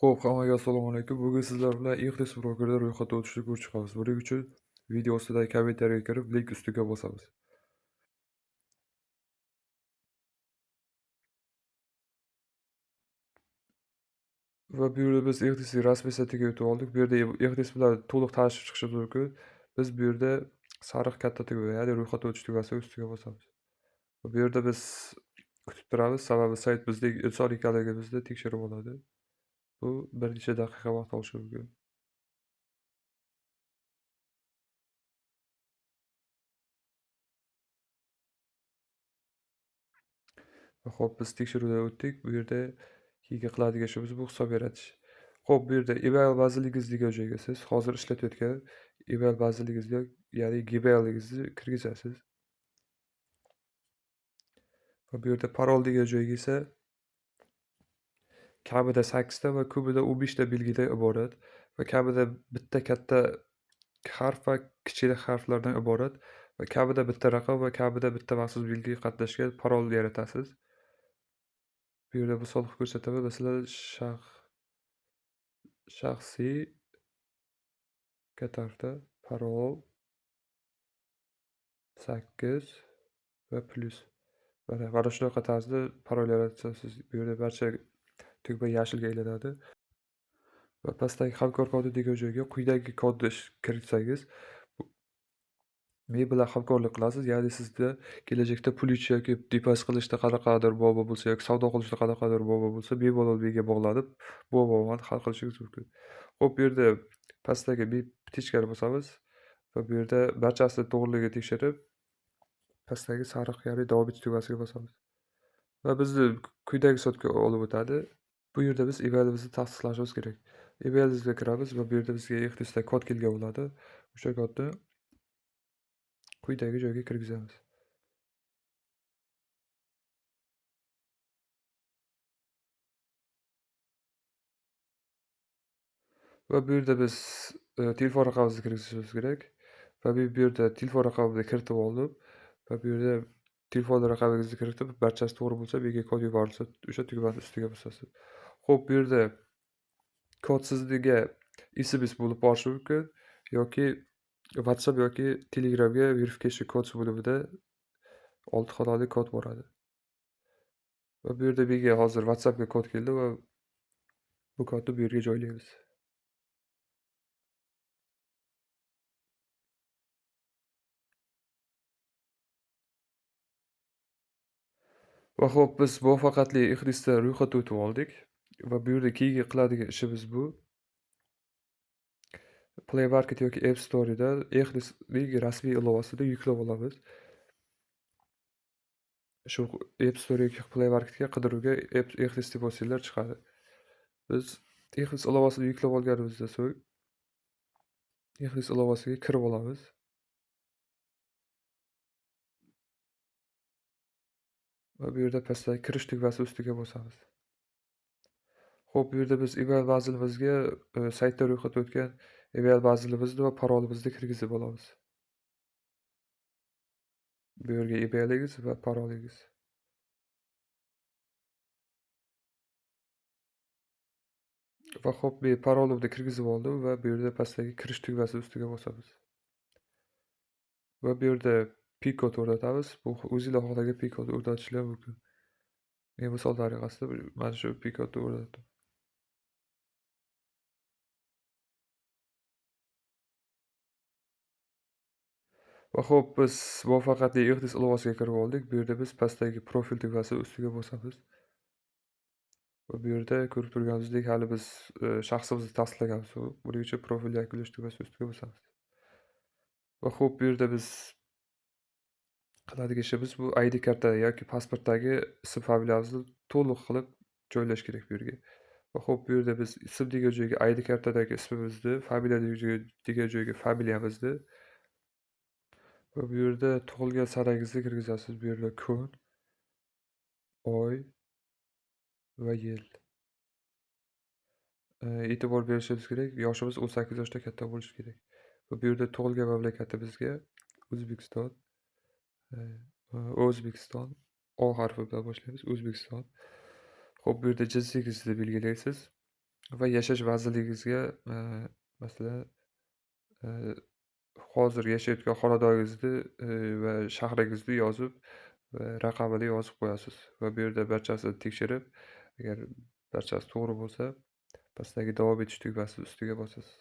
Xo'p, hammaga assalomu alaykum. Bugun sizlar bilan Ixtis brokerida ro'yxatdan o'tishni ko'rib chiqamiz. Buning uchun video ostidagi kommentariyaga kirib, link ustiga bosamiz. Va bu yerda biz Ixtisning rasmiy saytiga o'tib oldik. Bu yerda Ixtis bilan to'liq tanishib chiqishimiz mumkin. Biz bu yerda sariq katta tugma, ya'ni ro'yxatdan o'tish tugmasi ustiga bosamiz. Va bu yerda biz kutib turamiz, sababi sayt bizdek inson ekanligimizni tekshirib oladi. Bu bir necha daqiqa vaqt olishi mumkin. Xo'p, biz tekshiruvdan o'tdik. Bu yerda keyingi qiladigan ishimiz bu hisob yaratish. Xo'p, bu yerda email vazirligingiz degan joyga siz hozir ishlatayotgan email vazirligingizga, ya'ni Gmailingizni kirgizasiz. Va bu yerda parol degan joyga esa kamida 8 ta va ko'pida 15 ta belgidan iborat va kamida bitta katta harf va kichkina harflardan iborat va kamida bitta raqam va kamida bitta maxsus belgi qatnashgan parol yaratasiz. Bu yerda misol qilib ko'rsataman. Masalan, shaxsiy katta parol 8 va plyus. Mana shunaqa tarzda parol yaratasiz. Bu yerda barcha tugma yashilga aylanadi. Va pastdagi hamkor kodi degan joyga quyidagi kodni kiritsangiz, men bilan hamkorlik qilasiz. Ya'ni sizda kelajakda pul yechish yoki depozit qilishda qanaqadir muammo bo'lsa yoki savdo qilishda qanaqadir muammo bo'lsa, bemalol menga bog'lanib, bu muammoni hal qilishingiz mumkin. Xo'p, bu yerda pastdagi птичкani bosamiz va bu yerda barchasi to'g'riligini tekshirib, pastdagi sariq, ya'ni davom etish tugmasiga bosamiz. Va bizni quyidagi saytga olib o'tadi. Bu yerda biz emailimizni tasdiqlashimiz kerak. Emailimizga kiramiz va bu yerda bizga Ixtisda kod kelgan bo'ladi. O'sha kodni quyidagi joyga kirgizamiz. Va bu yerda biz telefon raqamimizni kirgizishimiz kerak. Va bu yerda telefon raqamini kiritib oldim. Va bu yerda telefon raqamingizni kiritib, barchasi to'g'ri bo'lsa, menga kod yuborilsa, o'sha tugmani ustiga bosasiz. Xo'p, bu yerda kod sizga SMS bo'lib borishi mumkin yoki WhatsApp yoki Telegramga verification kod bo'limida 6 xonali kod boradi. Va bu yerda menga hozir WhatsAppga kod keldi va bu kodni bu yerga joylaymiz. Va xo'p, biz muvaffaqiyatli Ixtisda ro'yxatdan o'tib oldik va bu yerda keyingi qiladigan ishimiz bu Play Market yoki App Store'da Ixtisning rasmiy ilovasini yuklab olamiz. Shu App Store yoki Play Marketga qidiruvga Ixtis deb bosinglar chiqadi. Biz Ixtis ilovasini yuklab olganimizdan so'ng Ixtis ilovasiga kirib olamiz. Va bu yerda pastdagi kirish tugmasi ustiga bosamiz. Xo'p, bu yerda biz email manzilimizga saytda ro'yxatdan o'tgan email manzilimizni va parolimizni kirgizib olamiz. Bu yerga emailingiz va parolingiz. Va xo'p, men parolimni kirgizib oldim va bu yerda pastdagi kirish tugmasi ustiga bosamiz. Va bu yerda PIN kod o'rnatamiz. Bu o'zinglar xohlagan PIN kodni o'rnatishingiz mumkin. Men misol tariqasida mana shu PIN kodni o'rnatdim. Va xo'p, biz muvaffaqiyatli Ixtis ilovasiga kirib oldik. Bu yerda biz pastdagi profil tugmasi ustiga bosamiz. Va bu yerda ko'rib turganimizdek hali biz shaxsimizni tasdiqlaganmiz. Buning uchun profil yakunlash tugmasi ustiga bosamiz. Va xo'p, bu yerda biz qiladigan ishimiz bu ID karta yoki pasportdagi ism familiyamizni to'liq qilib joylash kerak bu yerga. Va xo'p, bu yerda biz ism degan joyga ID kartadagi ismimizni, familiya degan joyga familiyamizni va bu yerda tug'ilgan sanangizni kirgizasiz. Bu yerda kun, oy va yil. E'tibor berishimiz kerak, yoshimiz 18 yoshdan katta bo'lishi kerak. Va bu yerda tug'ilgan mamlakatimizga O'zbekiston, O'zbekiston O harfi bilan boshlaymiz. O'zbekiston. Xo'p, bu yerda jinsingizni belgilaysiz. Va yashash vazirligingizga, masalan, hozir yashayotgan xonadoningizni va shahringizni yozib va raqamini yozib qo'yasiz va bu yerda barchasini tekshirib, agar barchasi to'g'ri bo'lsa, pastdagi davom etish tugmasi ustiga bosasiz.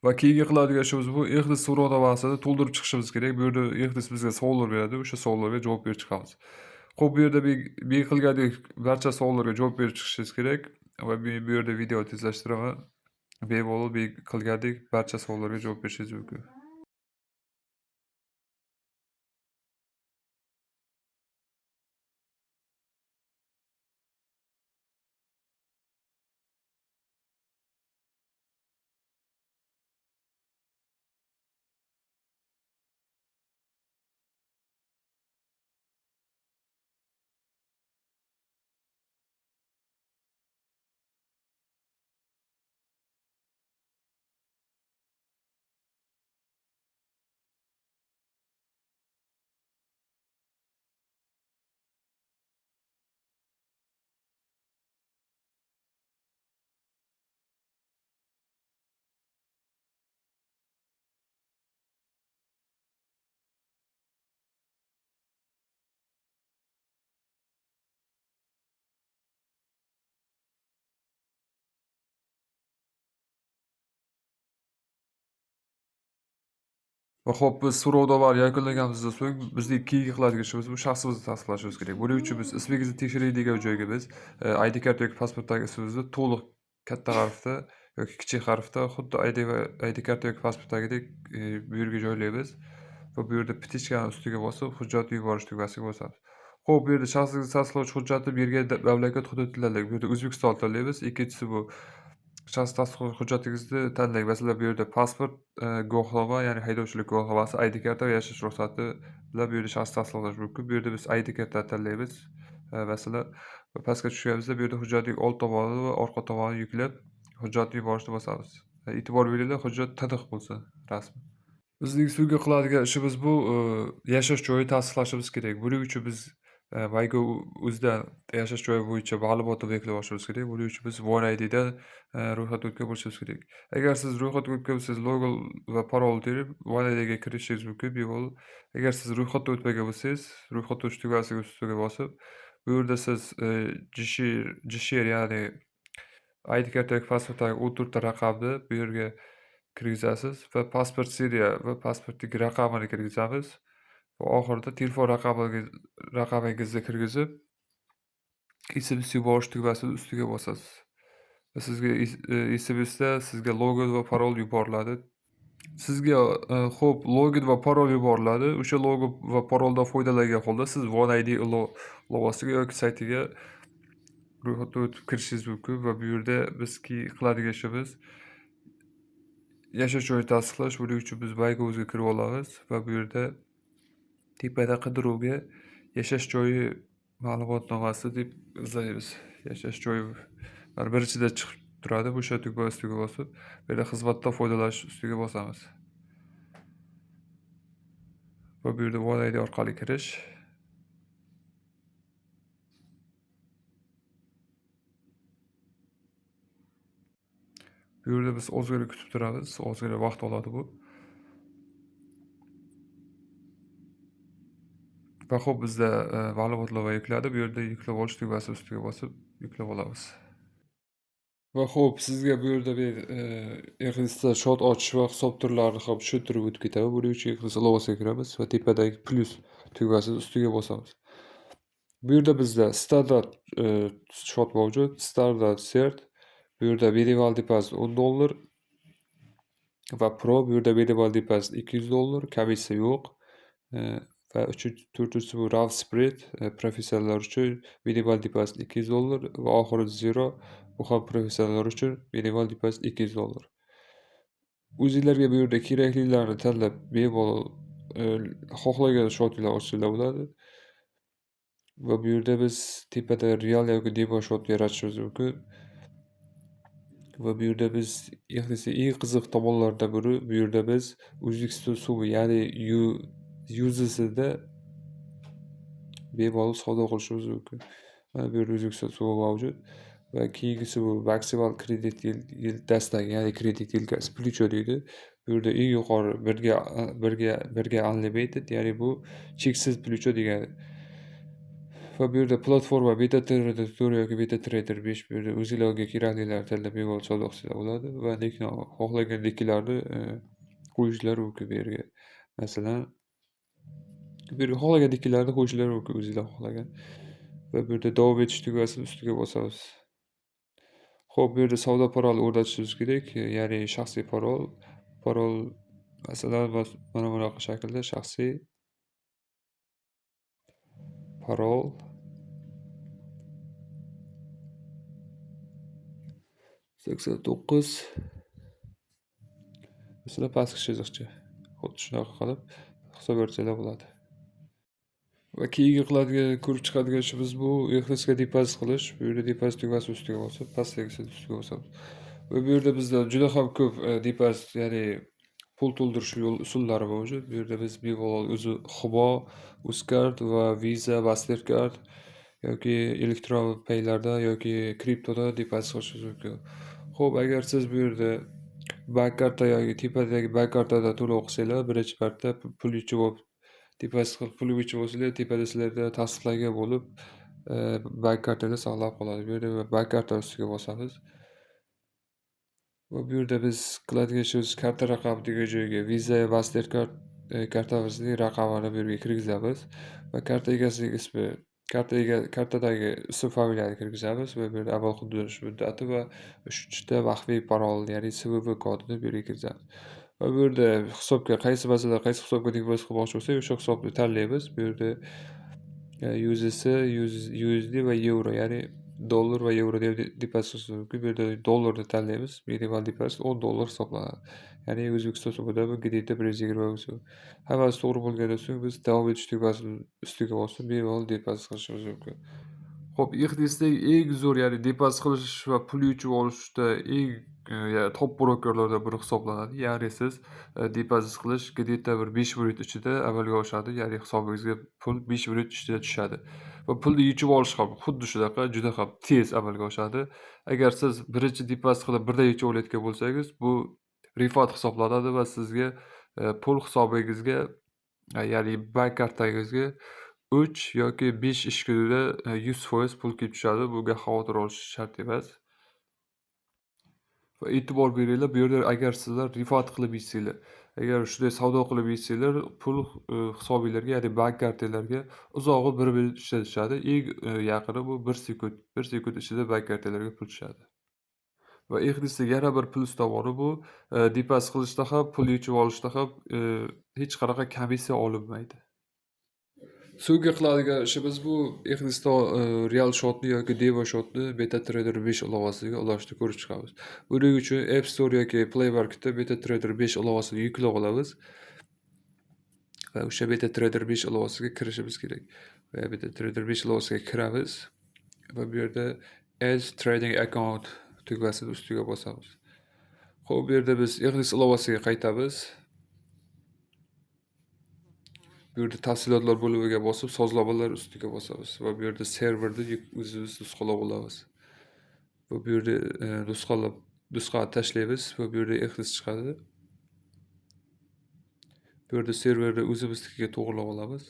Va keyingi qiladigan ishimiz bu EHDS so'rovnomasini to'ldirib chiqishimiz kerak. Bu yerda EHDS bizga savollar beradi, o'sha savollarga javob berib chiqamiz. Xo'p, bu yerda men qilgandek barcha savollarga javob berib chiqishingiz kerak va men bu yerda video tezlashtiraman. Bemalol men qilgandek barcha savollarga javob berishingiz mumkin. Va xo'p, biz so'rovnomani yakunlaganimizdan so'ng bizning keyingi qiladigan ishimiz bu shaxsimizni tasdiqlashimiz kerak. Buning uchun biz ismingizni tekshiring degan joyga biz ID karta yoki pasportdagi ismingizni to'liq katta harfda yoki kichik harfda xuddi ID va ID karta yoki pasportdagidek bu yerga joylaymiz va bu yerda ptichkani ustiga bosib hujjat yuborish tugmasiga bosamiz. Xo'p, bu yerda shaxsingizni tasdiqlovchi hujjatni bergan mamlakat hududi tanlang. Bu yerda O'zbekiston tanlaymiz. Ikkinchisi bu shaxs tasdiqlovchi hujjatingizni tanlang. Masalan, bu yerda pasport, guvohnoma, ya'ni haydovchilik guvohnomasi, ID karta va yashash ruxsati bilan bu yerda shaxs tasdiqlash mumkin. Bu yerda biz ID karta tanlaymiz. Masalan, pastga tushganimizda bu yerda hujjatning old tomoni va orqa tomonini yuklab, hujjatni yuborishni bosamiz. E'tibor beringlar, hujjat tiniq bo'lsin rasmi. Bizning so'nggi qiladigan ishimiz bu yashash joyi tasdiqlashimiz kerak. Buning uchun biz MyGov o'zidan yashash joyi bo'yicha ma'lumotni belgilab olishimiz kerak. Buning uchun biz One IDdan ro'yxatdan o'tgan bo'lishimiz kerak. Agar siz ro'yxatdan o'tgan bo'lsangiz, login va parol terib One IDga kirishingiz mumkin bemalol. Agar siz ro'yxatdan o'tmagan bo'lsangiz, ro'yxatdan o'tish tugmasiga ustiga bosib, bu yerda siz GSHR, ya'ni ID karta yoki pasportdagi 14 ta raqamni bu yerga kirgizasiz va pasport seriya va pasportdagi raqamini kirgizamiz. Va oxirida telefon raqamingizni kirgizib, SMS yuborish tugmasini ustiga bosasiz. Va sizga SMSda sizga login va parol yuboriladi. Sizga xo'p, login va parol yuboriladi. O'sha login va paroldan foydalangan holda siz One ID ilovasiga yoki saytiga ro'yxatdan o'tib kirishingiz mumkin va bu yerda biz qiladigan ishimiz yashash joyi tasdiqlash. Buning uchun biz MyGovga kirib olamiz va bu yerda tepada qidiruvga yashash joyi ma'lumotnomasi deb izlaymiz. Yashash joyi mana birinchida chiqib turadi. O'sha tugma ustiga bosib, bu yerda xizmatdan foydalanish ustiga bosamiz. Va bu yerda One ID orqali kirish. Bu yerda biz ozgina kutib turamiz, ozgina vaqt oladi bu. Va xo'p, bizda ma'lumotlar va yukladi. Bu yerda yuklab olish tugmasi ustiga bosib yuklab olamiz. Va xo'p, sizga bu yerda bir EHDSda shot ochish va hisob turlarini ham tushuntirib o'tib ketaman. Buning uchun EHDS ilovasiga kiramiz va tepadagi plus tugmasi ustiga bosamiz. Bu yerda bizda standart shot mavjud, standart cert. Bu yerda minimal depozit o'n dollar va pro bu yerda minimal depozit ikki yuz dollar, komissiya yo'q. Va to'rtinchisi bu RAW spread, professionallar uchun minimal depozit ikki yuz dollar va oxiri zero, bu ham professionallar uchun minimal depozit ikki yuz dollar. O'zinglarga bu yerda keraklilarini tanlab bemalol xohlagan shotlar ochsanglar bo'ladi. Va bu yerda biz tepada real yoki demo shot yaratishimiz mumkin. Va bu yerda biz eng qiziq tomonlardan biri, bu yerda biz O'zbekiston so'mi, ya'ni UZSda bemalol savdo qilishimiz mumkin. Mana bu yerda O'zbekiston so'mi mavjud. Va keyingisi bu maksimal kredit dastagi, ya'ni kredit yelkasi плечо deydi. Bu yerda eng yuqori birga unlimited, ya'ni bu cheksiz плечо degani. Va bu yerda platforma MetaTrader 4 yoki MetaTrader 5, bu yerda o'zinglarga keraklilarni tanlab bemalol savdo qilsanglar bo'ladi va lekin xohlagan nicklarni qo'yishlari mumkin bu yerga. Masalan, bu yerga xohlagan nicklarni qo'yishlari mumkin o'zinglar xohlagan. Va bu yerda davom etish tugmasini ustiga bosamiz. Xo'p, bu yerda savdo paroli o'rnatishimiz kerak, ya'ni shaxsiy parol. Parol masalan, mana bunaqa shaklda shaxsiy parol 89, masalan, pastki chiziqcha. Xuddi shunaqa qilib hisob yuritsalar bo'ladi. Va keyingi qiladigan, ko'rib chiqadigan ishimiz bu EHSga depozit qilish. Bu yerda depozit tugmasi ustiga bosib, pastdagisini ustiga bosamiz. Va bu yerda bizda juda ham ko'p depozit, ya'ni pul to'ldirish yo'l usullari mavjud. Bu yerda biz bemalol o'zi Humo, Uzcard va Visa, Mastercard yoki elektron paylarda yoki kriptoda depozit qilishimiz mumkin. Xo'p, agar siz bu yerda bank karta yoki tepadagi bank kartada to'lov qilsanglar, birinchi marta pul yechib olib depozit qilib pul yechib olsanglar, tepada sizlarda tasdiqlangan bo'lib, bank kartanglar saqlanib qoladi. Bu yerda bank karta ustiga bosamiz. Va bu yerda biz qiladigan ishimiz karta raqami degan joyga Visa, Mastercard kartamizning raqamini bu yerga kirgizamiz va karta egasining ismi, kartadagi ism familiyani kirgizamiz va bu yerda amal qildirish muddati va uchta maxfiy parol, ya'ni CVV kodini bu yerga kirgizamiz. Va bu yerda hisobga qaysi, masalan, qaysi hisobga depozit qilmoqchi bo'lsak, o'sha hisobni tanlaymiz. Bu yerda USDC, USD va yevro, ya'ni dollar va yevro deb depozit qilishimiz mumkin. Bu yerda dollarni tanlaymiz. Minimal depozit 10 dollar hisoblanadi. Ya'ni O'zbekiston so'mida bu где-то 120 ming so'm. Hammasi to'g'ri bo'lgandan so'ng biz davom etish tugmasini ustiga bosib bemalol depozit qilishimiz mumkin. Xo'p, EHDSdagi eng zo'r, ya'ni depozit qilish va pul yechib olishda eng top brokerlardan biri hisoblanadi. Ya'ni siz depozit qilish где-то bir 5 minut ichida amalga oshadi. Ya'ni hisobingizga pul 5 minut ichida tushadi. Va pulni yechib olish ham xuddi shunaqa juda ham tez amalga oshadi. Agar siz birinchi depozit qilib birdan yechib olayotgan bo'lsangiz, bu refund hisoblanadi va sizga pul hisobingizga, ya'ni bank kartangizga 3 yoki 5 ish kunida 100% pul kelib tushadi. Bunga xavotir olish shart emas. Va e'tibor beringlar, bu yerda agar sizlar refund qilib yetsanglar, agar shunday savdo qilib yetsanglar, pul hisobinglarga, ya'ni bank kartanglarga uzog'i 1 minut ichida tushadi. Eng yaqini bu 1 sekund, 1 sekund ichida bank kartanglarga pul tushadi. Va EHDSda yana bir plyus tomoni bu depozit qilishda ham, pul yechib olishda ham hech qanaqa komissiya olinmaydi. So'nggi qiladigan ishimiz bu EHDSda real shotni yoki demo shotni MetaTrader 5 ilovasiga ulashni ko'rib chiqamiz. Buning uchun App Store yoki Play Marketda MetaTrader 5 ilovasini yuklab olamiz va o'sha MetaTrader 5 ilovasiga kirishimiz kerak. Va MetaTrader 5 ilovasiga kiramiz va bu yerda Add Trading Account tugmasini ustiga bosamiz. Xo'p, bu yerda biz EHDS ilovasiga qaytamiz. Bu yerda tafsilotlar bo'limiga bosib, sozlamalar ustiga bosamiz va bu yerda serverni o'zimiz nusxalab olamiz. Va bu yerda nusxa tashlaymiz va bu yerda EHDS chiqadi. Bu yerda serverni o'zimiznikiga to'g'rilab olamiz.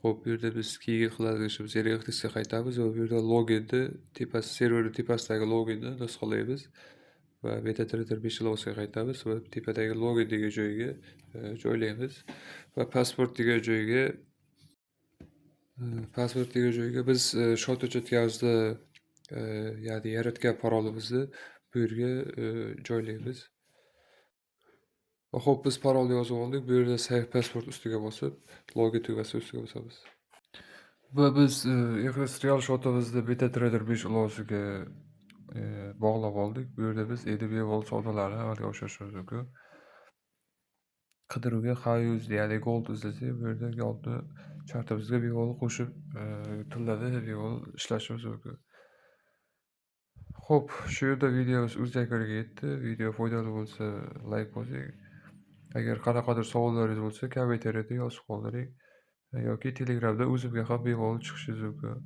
Xo'p, bu yerda biz keyingi qiladigan ishimiz yana EHDSga qaytamiz va bu yerda loginni tepasi, serverning tepasidagi loginni nusxalaymiz va MetaTrader 5 ilovasiga qaytamiz va tepadagi login degan joyga joylaymiz va pasport degan joyga biz shot ochayotganimizda, ya'ni yaratgan parolimizni bu yerga joylaymiz. Va xo'p, biz parolni yozib oldik. Bu yerda save password ustiga bosib, login tugmasi ustiga bosamiz. Va biz EHDS real shotimizni MetaTrader 5 ilovasiga bog'lab oldik. Bu yerda biz endi bemalol savdolarni amalga oshirishimiz mumkin. Qidiruvga HUSD, ya'ni gold izlasak, bu yerda goldni chartimizga bemalol qo'shib, tillada bemalol ishlashimiz mumkin. Xo'p, shu yerda videomiz o'z yakuniga yetdi. Video foydali bo'lsa like bosing. Agar qanaqadir savollaringiz bo'lsa, kommentariyada yozib qoldiring. Yoki Telegramda o'zimga ham bemalol chiqishingiz mumkin.